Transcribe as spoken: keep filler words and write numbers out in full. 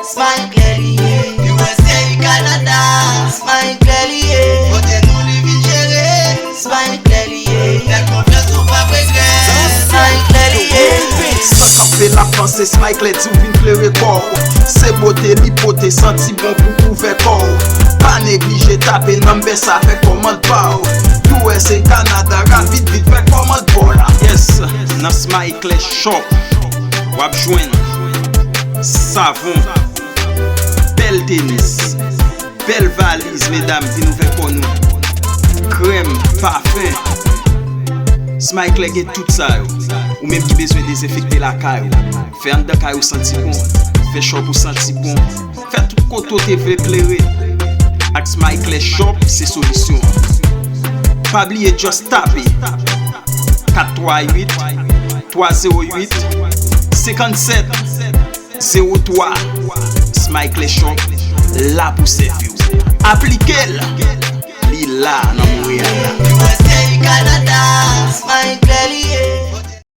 Smile Claire li ye. U S A, Canada. Smile Claire li ye. Kote nou li vin jere. Smile Claire li ye. Fè konfyans ou p ap regrèt. Smile Claire li ye. San kanpe l ap panse, Smile Claire di w vin klere kò w. Se bote li pote, santi bon pou ouvè kò w. Pa neglije tape nanm sa, fè kòmand pa w. U S A, Canada, rapid vit, fè kòmand pa w la. Yes, nan Smile Claire Shop, w ap jwenn savon, bèl tenis, bèl valiz, medam, vin ouvè kò nou. Krèm, pafen. Smile Claire gen tout sa yo. Ou menm ki bezwen dezenfekte lakay ou, fè anndan kay ou santi bon, fè shop ou santi bon, fè tout kote w te vle klere. Ak Smile Claire Shop, se solisyon an. Pa bliye just tape kat twa uit, twa zewo uit, senkannsèt zewo twa. Smile Claire Shop la pou sèvi w. Aplike l! Li la nan Monreyal la.